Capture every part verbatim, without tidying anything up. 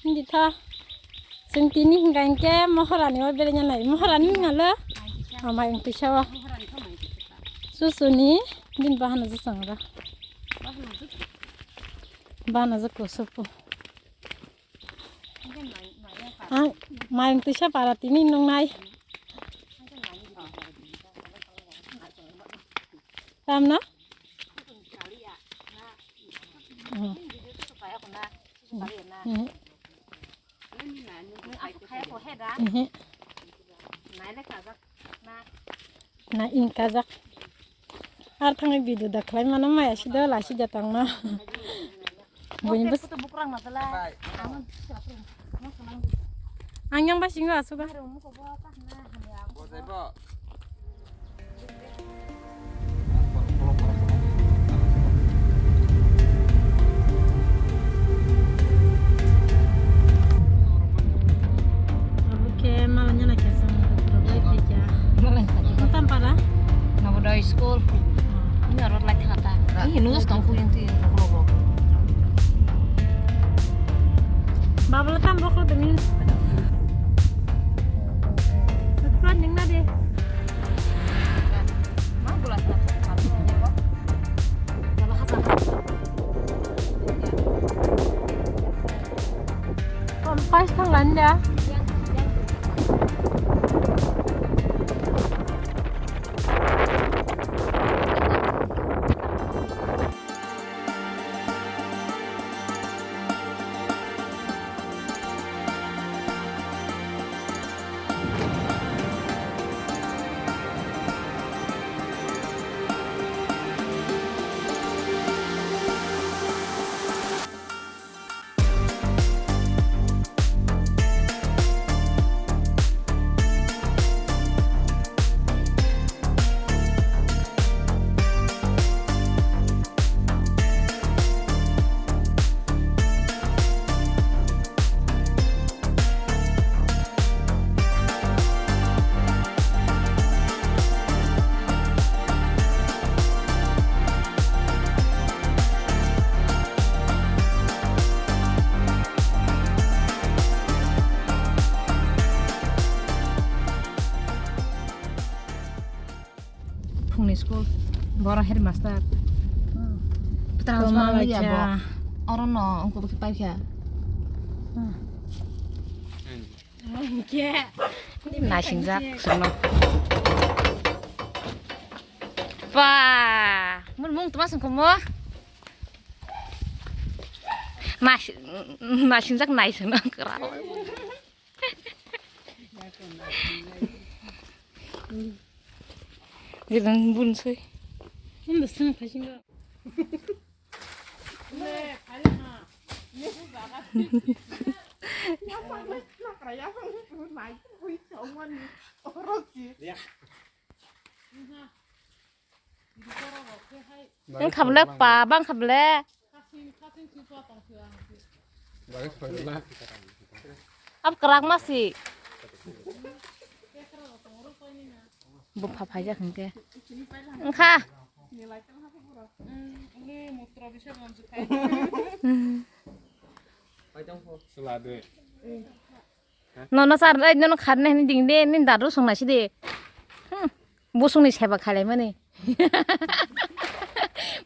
Hindi tha. Sing tini hingka hingke mohorani o berenya nai. Mohorani ngalo. Amai ang pisa o. Susuni din bahana jasang ra. Bahana jako supu. Ang mayung tisa para tini nung nai. Tam na? Hmm. Hmm. Mhm. Na ingkajak. Ar thangwi video da khlai mano maya sida la sida tangma. Buini bus. Ang yang ba singo asuga. Oke, malah nyana kesa. Malah tadi. Tampara? Navodaya school. Ini road light kata. Ini nus tangku yang ti. Babala tam bokro demi. Sekolah ningna de. Pas thang landa. Phungni school, boro headmaster. Transfer wngya bo. Oro no ungkuk paikha. Naisingjak songno. Ba, mun mung tuma songkho mo? Naisingjak naisingno kwrwng. Gidan bunsoi. Ini sini kasih enggak? Wng kha bwle pa, bang kha bwle. Ab kwrak ma si. Bo pha phai jak hwnkhe. Wng kha. Nono sar, ei, nono kharnai hwnwi ding de, nini dadu songnaisi de. Hmm, busungni seba khailaimani.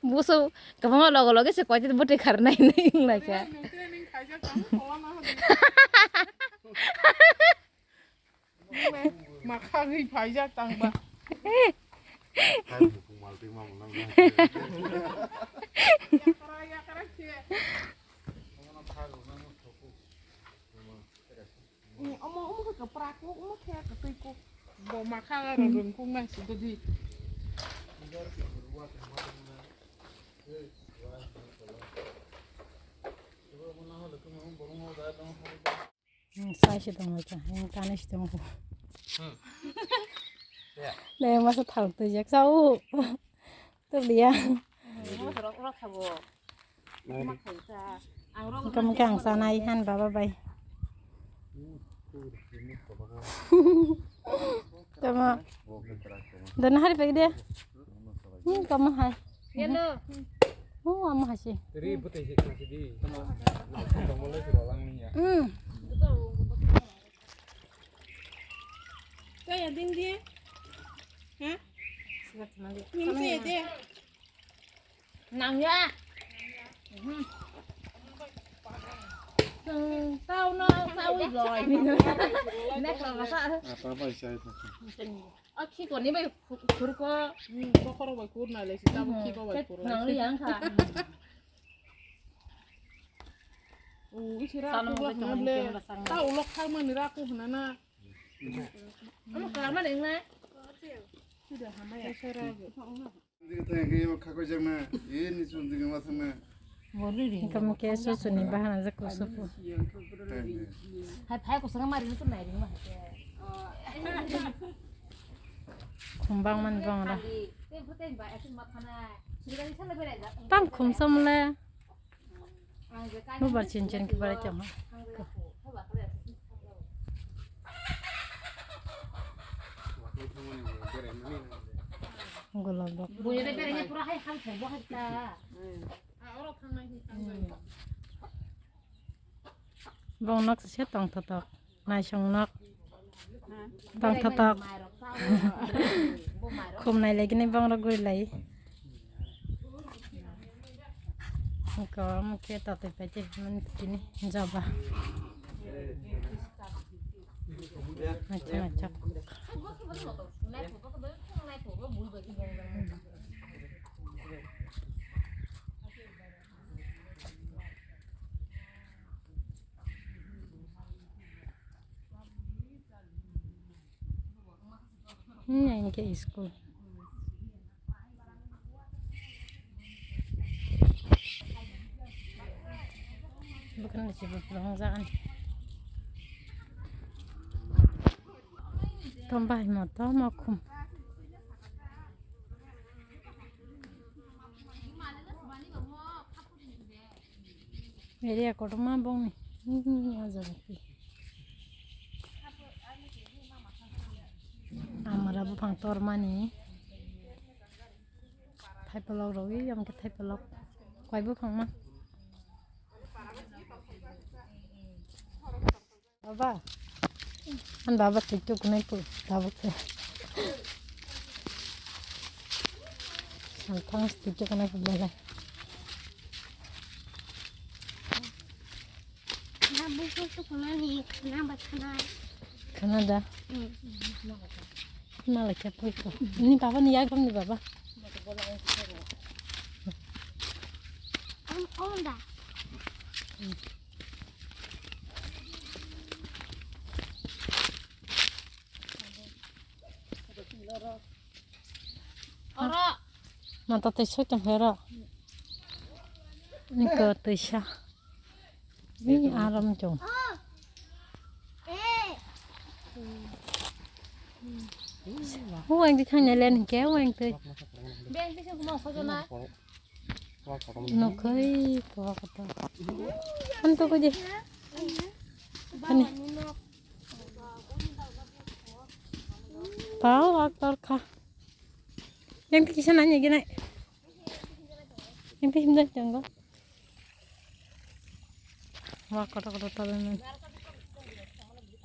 Busung kwbangma logo loge se koitwi bwtwi kharnai hinwi wnglaikha. Makhagwi phaijak tangba. Yakra, yakra khe. Omo, omo khe kwprak kuk, omo khe kwtwi kuk. Bo makha rwng kuk nang si godi. Sai se tongo cha, yang kane se tongo. Hmm. Ya. Le masa thal twi jak sa u. Tuliya. Kamu kang sanai han baba bai. Tama. Dan hari pagi dia. Hmm, kamu hai. Hello. Oh, amo hasi. Ri bwtwi se khna sidi. Tongmo le sura lang niya. Hmm. Kaya ding dia? Ha? Ini kaya dia? Nang ya. Hmm. Tau no, tau i loi. Nek lo ka sa. Apa apa isai. A khikoni bai khurko. Hmm, bokhorok bai khur nai lai si, tabuk khiko bai khur lai si. Nang li yang kha. O, isi ra ku lak na ble. Ta ulok thang mani ra ku hna na. Ano kha ma ning na. Sida hama ya. Isi ra. Digi thang khe ebo khakoi jakna, e ni chun digi ma thangna. Hingkhe mo khe susuni bahana jak kusupu. Hai phai kusanga mari nukun nai ringma hai khe. Khum bangmani bongra. Tam khum samle. Bubar chin chin khe barai tongma. Golab rok. Bong nok se tongthotok. Naisong nok. Tongthotok. Khum nai lai gini bong rok guri lai. Ko mukhe tatwi pai tini joba. Acha acha. Hmm, yang ke school. Bukan di sini pulang jangan. Tambah motor mau kum. Area kotorma bongni. Hmm, o jaga pi. Amara buphang tormani. Thaipalok rogwi, amke thaipalok. Kwai buphang ma. Baba. An baba tiktok kunai pu. Baba se. An thang tiktok kunai pu bala. Khana da. Mala kya pui ko. Ni baba ni yak ni baba. Onda. Oro. Mata tei soi tong hero. Niko tei sa. Ni aram chong. Huang di thang ne len ke huang tei. Beng di sung mo khojo na. Nokhai to koto. Anto ko je. Ani. Pao ak tor kha. Yang ti kisa nanya gini. Yang ti himda janggo. Wah, koto koto tabe men.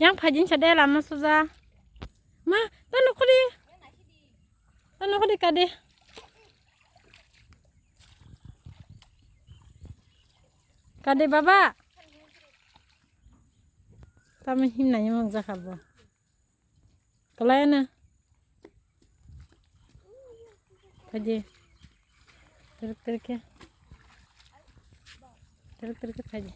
Yang phajin sa de lama suja. Ma, ta nokhori. Ta nokhori kade. Kade baba. Tamo himnai mung jakha bo. Kalai na. Kaje. Teruk teruk ya. Teruk teruk ya kaje.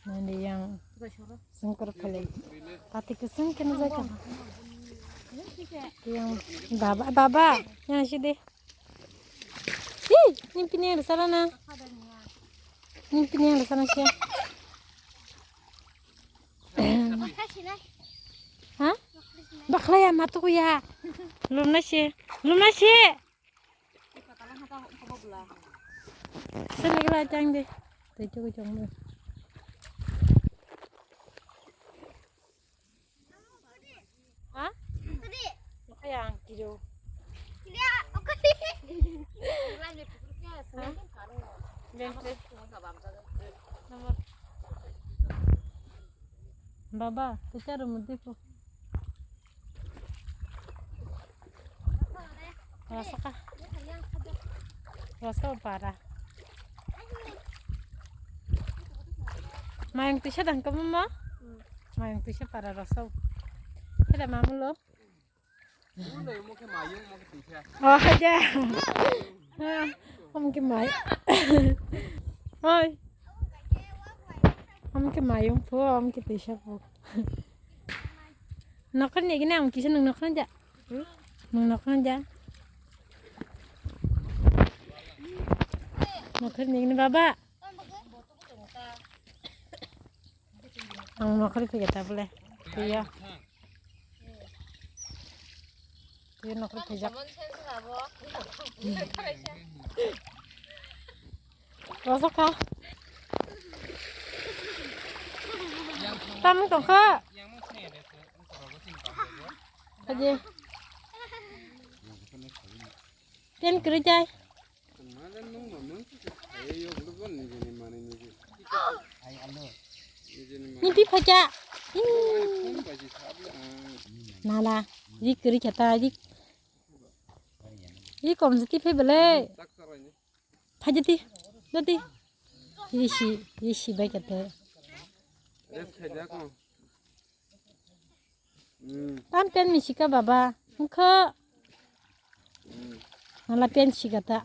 Nani yang sengker kali. Pati keseng kena jaga. Yang baba, baba, yang sih deh. Ih, nyimpi ni ada sana na. Nyimpi ni ada sana sih. Ha? Bakla ya, matu ya. Lumna sih. Lumna sih. Sini kita cang deh. Tuh, coba cang deh. Ha? Kaya ang kiro. Baba, teacher room dipu. Rosaka. Rosaka para. Mayung tisa dang kamu ma? Mayung tisa para rosau. Kada mamu lo. Oh, haja. Om ke mai. Oi. Om ke mayung po, om ke tisa po. Nokhan ni gini ang kisa nang nokhan ja. Nang nokhan ja. Nokhan ni gini baba. Ang nokhan phi kata bole. Iya. Iya nokhan phi jak. Rosaka. Tam tongkha. Aje. Ten kerja. Niti phaja. Nala. Ri kiri kata ri. Ri kom jati phe bele. Phaja ti. Jati. Ri si, ri si bai kata. Tam pen mi sika baba. Hwnkhe. Nala pen sika ta.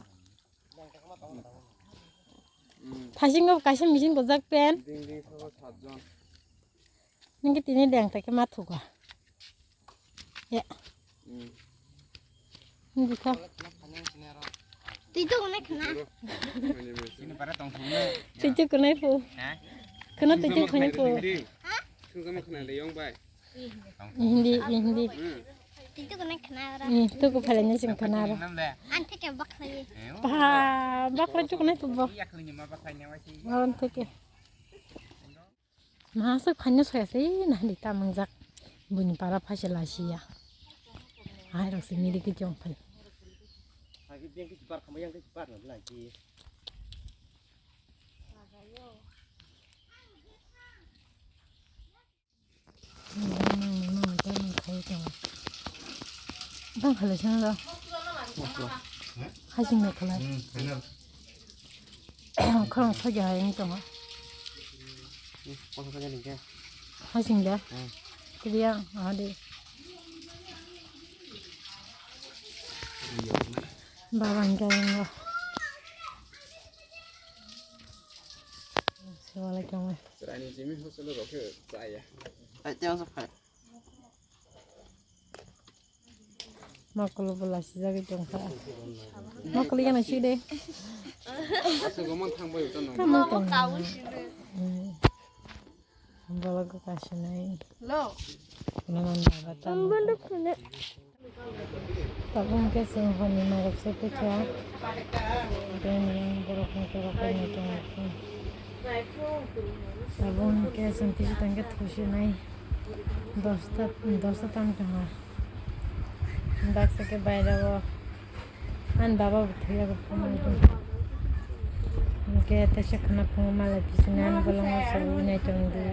Thasingo kaisa machine gojak pen. Ningke tini deng ta ke ma thuka. Ya. Ningke kha. Tui tu kena kena. Tui tu kena pu. Kena tui tu kena pu. Hindi, hindi. Tui tu kena kena ora. Tui ku phalai ni sing kena ora. An theke bakhlai. Ba bakhlai tu kena pu bo. An theke. Masa khaina soya se na hindi ta mangjak. Buini para phaisa lasiya. Hai rok se miri ke jong phai. Bang khalai sini lo. Hai sini lo khalai. Khorang saja hai ini tong. Hai sini da. Kiriang ada. Baba hingga hingga. Assalamualaikum. Rani jimi hosolo roke saya. Ai tiang sa phai. Makulu bula sijagwi tongkha. Makulu yana si de. Asuk gomang thang bai utan nang. Tamo tong. Bala ko kasinai. Lo. Naman baba tamo. Tabuk hwnkhe chwng horni mairok se twi kha. Bini borok hwnkhe rok bai tongo. Tabuk hwnkhe chwng kisa tongkhe thusinai. Dosta, dosta tamo tongo. Baksa khe bairao. Ani baba bo thwiya bo phunukgo. Hwnkhe teisa khwna phungo malai bisinai ani bolongo se winai tongdi.